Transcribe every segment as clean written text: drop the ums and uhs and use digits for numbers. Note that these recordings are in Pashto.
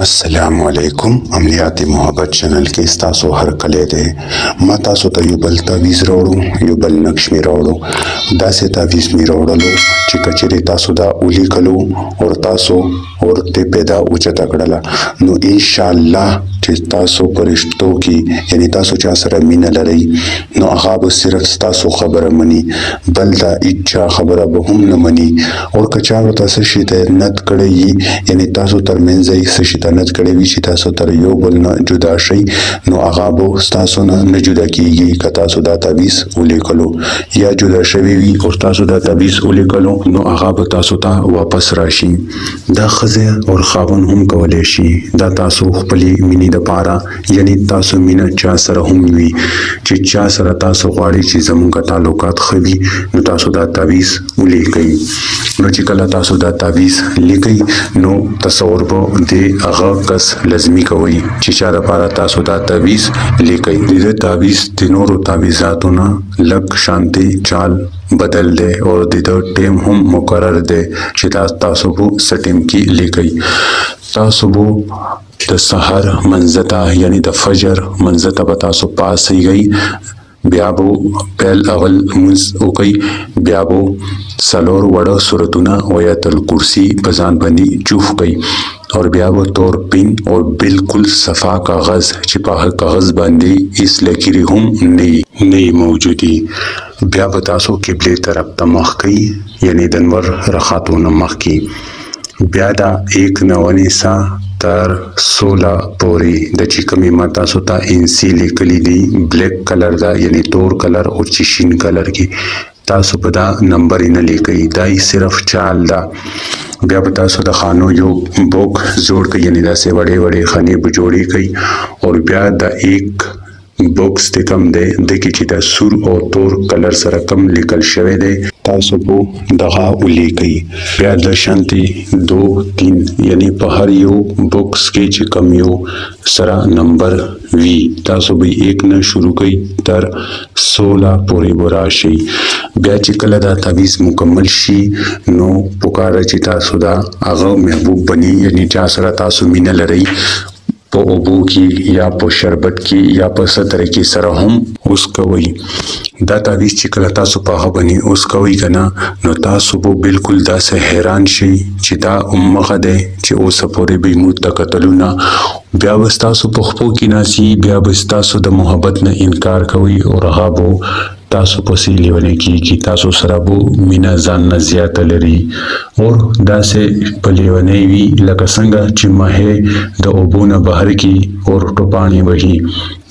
السلام علیکم، عملیات محبت چینل کې ستاسو هرکلی دی. ما تاسو ته یو بل تعویذ راوړو، یو بل نقش مې راوړو. داسې تعویذ مې راوړلو چې که چېرې تاسو دا ولیکلو او تاسو ورته پیدا اوچته کړله، نو انشاءالله چې تاسو په رشتو کې، یعنی تاسو چا سره مینه لرئ، نو هغه به صرف ستاسو خبره مني، بل دا هیچا خبره به هم نه مني. او که چا ورته څه شي ته نت کړی وي، یعنی تاسو ترمنځ یې څه شي ته نت کړی وي چې تاسو تر یو بل نه جدا شئ، نو هغه به ستاسو نه نه جدا کیږي که تاسو دا تعویذ ولیکلو، یا جدا شوی وي او تاسو دا تعویذ ولیکلو، نو هغه به تاسو ته واپس راشي. دا ښځه او خاوند هم کولی شي. دا تاسو خپلې مینې دپاره، یعنی تاسو مینه چا سره هم وي، چې چا سره تاسو غواړئ چې زمونږ تعلقات ښه وي، نو تاسو دا تعویذ ولیکئ. نو چې کله تاسو دا تعویذ لیکئ، نو تصور به د هغه کس لازمي کوئ چې چا دپاره تاسو دا تعویذ لیکئ. د دې تعویذ د نورو تعویذاتو نه لږ شانتې چال بدل دی او د ده ټیم هم مقرر دی چې دا تاسو به څه ټیم کې لیکئ. تاسو به د سحر منځه ته، یعنی د فجر منځه ته به تاسو پاڅېږئ. بیا به پیل اول لمونځ وکئ، بیا به څلور وړه سورتونه او آیت الکرسي په ځان باندې چوف کئ، اور بیا به تور پین او بالکل صفا کاغذ چې په هغه کاغذ باندې هیڅ لکیرې هم نه موجودي. بیا به تاسو قبلې طرف ته مخ کئ، یعنی د نور رخاتو نه مخکې. بیا دا 1 نه ونیسه تر 16 پورې د چې کومې ما تاسو ته انسی لیکلي دي، بلیک کلر ده، یعنی تور کلر او چې شین کلر کې، تاسو به دا نمبر نه لیکئ، دا یې صرف چال ده. بیا به تاسو د خانو یو بوک جوړ کړئ، یعنی داسې وړې وړې خانې به جوړې کړئ، او بیا د 1 بوکس چې کوم دی، د کې چې دا سور او تور کلر سره کوم لیکل شوی دی، تاسو به دغه ولیکئ. بیا د شانتې 2، 3، یعنی په هر یو بوکس کې چې کوم یو سره نمبر وي، تاسو به 1 نه شروع کړئ، تر 16 پورې به راشئ. بیا چې کله دا تعویذ مکمل شي، نو پکار ده چې تاسو دا هغه محبوب بني، یعنی چا سره تاسو مینه لرئ، په اوبو کې یا په شربت کې یا په څه طریقې سره هم اوس کوئ. دا تعویذ چې کله تاسو په هغه باندې اوس کوئ که نه، نو تاسو به بالکل داسې حیران شئ چې دا همغه دی چې اوسه پورې به یې موږ ته کتلونه. بیا به ستاسو په خپو کې ناڅي، بیا به ستاسو د محبت نه انکار کوي، او هغه به تاسو پسې لیونی کیږي، تاسو سره به مینه ځان نه زیاته لري، او داسې په لیونی وي لکه څنګه چې مهې د اوبو نه بهر کی اور ټوپاڼې وهي،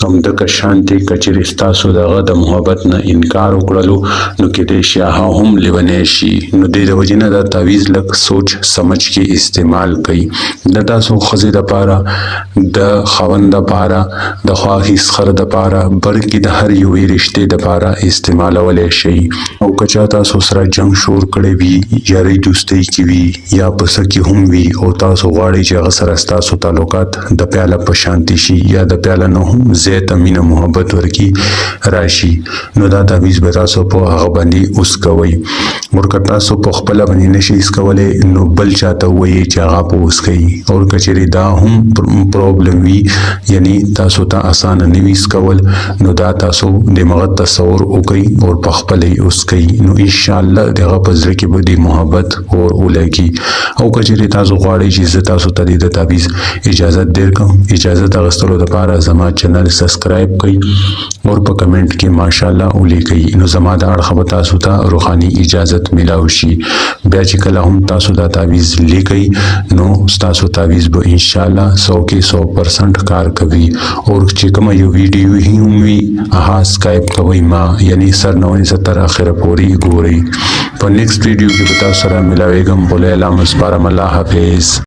همدغه شانتې که چېرې ستاسو دغه د محبت نه انکار وکړلو، نو کیدای شي هغه هم لیونی شي. نو دې د وجې نه دا تعویذ لږ سوچ سمجھ کې استعمال کړئ. د تاسو ښځې دپاره، د خاوند دپاره، د خواښې سخر دپاره، بلکې د هر یوې رشتې دپاره استعمالولی شئ. او که چا تاسو سره جنګ شور کړی وي، یارۍ دوستۍ کې وي یا په څه کې هم وي، او تاسو غواړئ چې هغه سره ستاسو تعلقات د پیاله په شانتې شي یا د پیاله نه هم زیاته مینه محبت ورکي راشي، نو دا تعویذ به تاسو په هغه باندې اوس کوئ. اور که تاسو په خپله باندې نشئ کولی، نو بل چاته ووایئ چې هغه په اوس کوي. اور که چېرې دا هم پرابلم وي، یعنی تاسو ته اسانه نه وي کول، نو دا تاسو دماغ تصور وکئ او په خپله یې اوس کوئ، نو انشاءالله د هغه په زړه کې به د محبت اور ولګي. او که چېرې تاسو غواړئ چې زه تاسو ته د تعویذ اجازت درکړم، اجازت اخیستلو دپاره زما چینل سبسکرایب کړئ او په کمنټ کې ماشاءالله ولیکئ، نو زما د اړخه به تاسو ته روحاني اجازت میلاو شي. بیا چې کله هم تاسو دا تعویذ لیکئ، نو ستاسو تعویذ به انشاءالله 100 کې 100% کار کوي. او چې کومه یو ویډیو هم وي، هغه سکایپ کوئ ما، یعنی سر نه ونیسه تر اخره پورې ګورئ. په نیکسټ ویډیو کې به تاسو سره ملاویږم. بوله الله مو سپارم، الله حافظ.